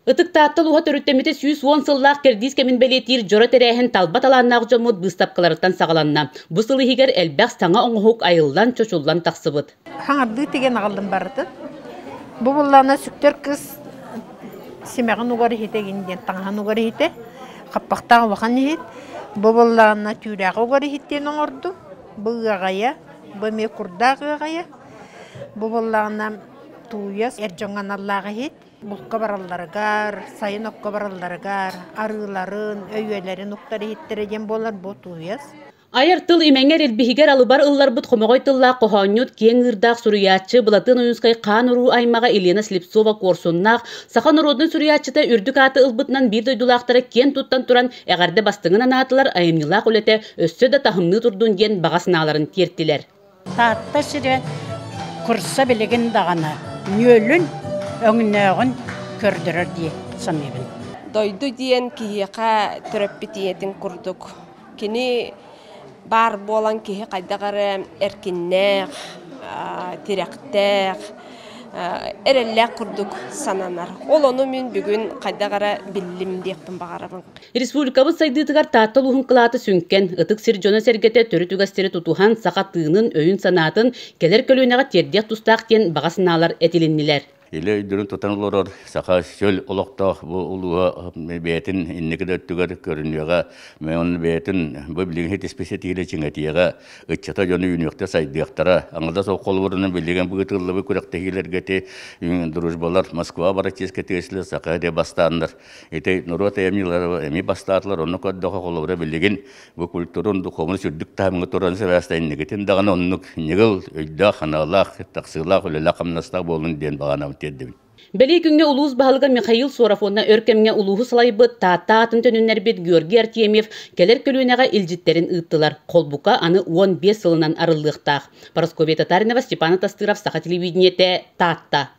Ытык Таатта улууһа төрүттэммитэ 110 сыллаах кэрдиис кэмин бэлиэтиир дьоро тэрээһин талба талааннаах дьоммут быыстапкаларыттан саҕаланна. Бу сыл иһигэр элбэх саҥа оҥоһук айыллан, чочуллан тахсыбыт. Хаҥардыы тигэн аҕаллым барытын. Бу буллаана сүктэр кыс симэҕин угар иһитэ гин диэн таҥаһын угар иһитэ, хаппахтаах улахан иһит. Бу буллаана түүрээҕи угар иһит диэн оҥордум. Бу ыаҕайа, бу эмиэ курдаах ыаҕайа. Бу буллаҕына тууйас эр дьоҥҥо аналлаах иһит. Булка баралларыгар, сайын окко баралларыгар арыыларын, өйүөлэрин уктар иһиттэрэ диэн буолар бу тууйас. Айар тыл имэҥэр илбиһигэр алыбар ылларбыт хомоҕой тыллаах хоһоонньут, киэҥ ыырдаах суруйааччы Былатыан Ойуунскай хаан уруу аймаҕа Елена Слепцова-Куорсуннаах саха норуодун суруйааччыта үрдүк ааты ылбытынан биир дойдулаахтара киэн туттан туран эҕэрдэ бастыҥын анаатылар, айымньылаах үлэтэ өссө да таһымныы турдун диэн баҕа санааларын тиэртилэр. Таатта сирэ курса билигин даҕаны нүөлүн, өҥнөөҕүн көрдөрөр дии саныыбын. Дойду диэн киһиэхэ төрөппүт ийэтин курдук. Кини баар буолан киһи хайдах эрэ эркиннээх, тирэхтээх, эрэллээх курдук сананар. Ол ону мин бүгүн хайдах эрэ биллим диэхпин баҕарабын. Республикабыт сайдыытыгар Таатта улууһун кылаата сүҥкэн, ытык сир дьоно-сэргэтэ төрүт үгэстэри тутуһан, саха тыынын, өйүн-санаатын кэлэр көлүөнэҕэ тиэрдиэх тустаах диэн баҕа санаалар этилиннилэр. Илэ өйдөрүн тутан олорор саха чөл олохтоох бу улууһа бэйэтин инники да өттүгэр көрүнүөҕэ, онно бэйэтин бу билигин исписэтиилэ чиҥэтиэҕэ, ыччата дьону үүнүөхтэ сайдыахтара. Аҥардас ол холобурунан билигин быытыллыбыт күрэхтэһиилэргэ ити дружбалар Москва барачыска тиэсилэ саха дэ бастааннар Ити норуот айымньылара эмиэ бастаатылар, онно көрдөхө холобура билигин бу культурун, духовность үрдүк таһымҥа туран сыбааста инникитин даҕаны оннук ньыгыл, өйдөөх, ханаалаах, тахсыылаах, үлэлээх-хамнастаах буолун диэн баҕанабын тиэрдэбин. Бэлиэ күҥҥэ улуус баһылыга Михаил Соров уонна өр кэмҥэ улууһу салайбыт Таатта аатын төнүннэрбит Георгий Артемьев кэлэр көлүөнэҕэ илдьиттэрин ыыттылар. Холбука аны 15 сылынан арыллыахтаах. Парасковья Татаринова, Степан Атастыров, Саха телевидениетэ, Таатта.